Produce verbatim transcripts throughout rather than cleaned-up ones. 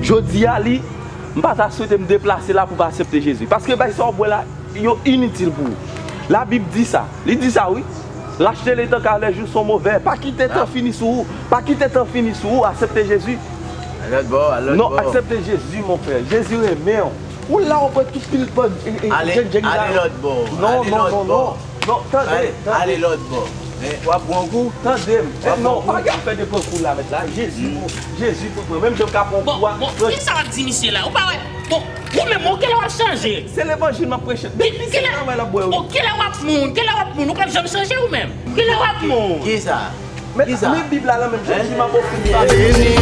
Jodi a, li, m pa ta swete m deplase la pou m pa aksepte Jezi. Paske bay sa w bwè la, yo initil pou ou. Labib di sa. Li di sa, wi. Racheter le temps car les jours sont mauvais. Pa kite tan fini sou ou. Pa kite tan fini sou ou. Aksepte Jezi. Al lòt bò, al lòt bò. Non, aksepte Jezi, mon frè. Jezi renmen w. Ou la, w pran tout pil bann e, e, Ale, jèn, jèn ale la. lòt bò. Non, Ale non, lòt non, bò. non. Non, tande, Ale, tande. Ale lòt bò. Men w ap pran kou. Tande m. W ap Non, pran pa kou. Gen afè de pran kou la, mèt la. Jezi pou, Jezi pou pran. Menm jan m ka pran kou a. Bon, bon, kisa w ap di misye la? Ou pa wè? Bon, ou menm, bon, kilè w ap chanje? Se levanjil m ap preche. Depi se travay l ap bwè, wi. Bon, kilè w ap moun? Kilè w ap moun? Ou p ap janm chanje ou menm? Kilè w ap moun? Kisa? Men, Kisa? Men Bib la nan menm jan, di m ap ofri m pa. Vini,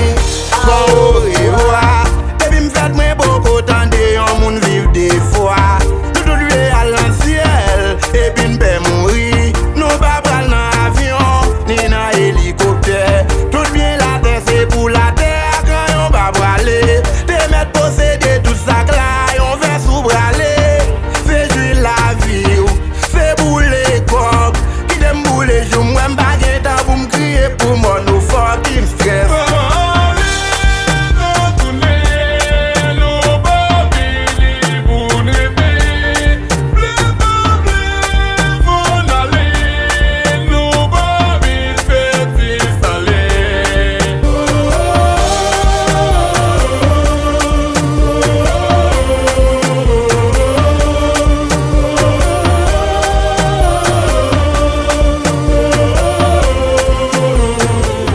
fò w revwa. Depi m fèt mwen poko tande yon moun viv de fwa. Nou tout vle al nan syèl, epi n pè mouri. Nou pa pral nan avyon, ni nan elikoptè. Tout byen latè se pou latè, a kanyon pa prale. Te mèt posede tout sa k la, yon vès ou prale. Se jwi lavi w, se boule kòb. Kite m boule jou m wè m pa gen tan pou m kriye pou mò no fucking stress.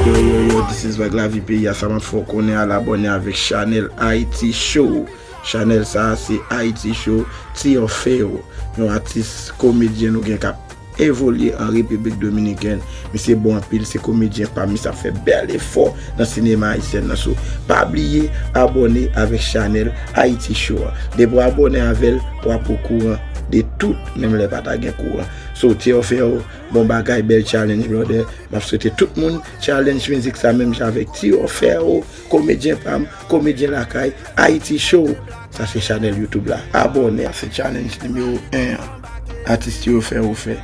Yo, yo, yo, this is Vag Lavi peyi a, sa m ap fè w konnen, al abòne avèk chanèl Haiti Show. Chanèl sa a se Haiti Show, T O Ferro, yon atis komedyen nou gen k ap evolye an Repiblik Dominikèn. Misye bon anpil, se komedyen pa m, misye ap fè bèl efò nan sinema ayisyen nan. So, pa bliye abòne avèk chanèl Haiti Show a. Depi w abòne avè l, w ap okouran de tout, menm lè pa ta gen kouran. So, T O Ferro, bon bagay, bèl challenge, brother. M ap swete tout moun challenge mizik sa menm jan avèk T O Ferro, komedyen pa m, komedyen lakay, Haiti Show. Sa se chanèl YouTube la. Abòne. Sa se challenge nimewo en an. Atis T O Ferro fè.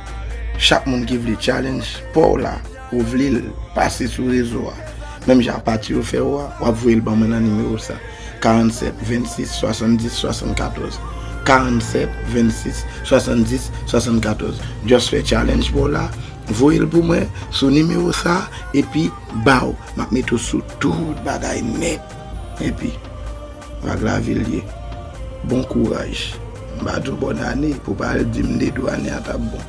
Chak moun ki vle challenge pa w la, ou vle l, pase sou rezo a. Menm jan a pa T O Ferro a, w ap voye l ban mwen nan nimewo sa. Karannsèt vennsis swasanndis swasannkatòz. Karannsèt vennsis swasanndis swasannkatòz. Just fè challenge pa w la, voye l pou mwen sou nimewo sa, epi baw, m ap mete w sou tout bagay nèt. Epi, Vag Lavi l ye. Bon kouraj. M pa di w bòn ane, pou w pa al di m de dwa ane a t ap bon.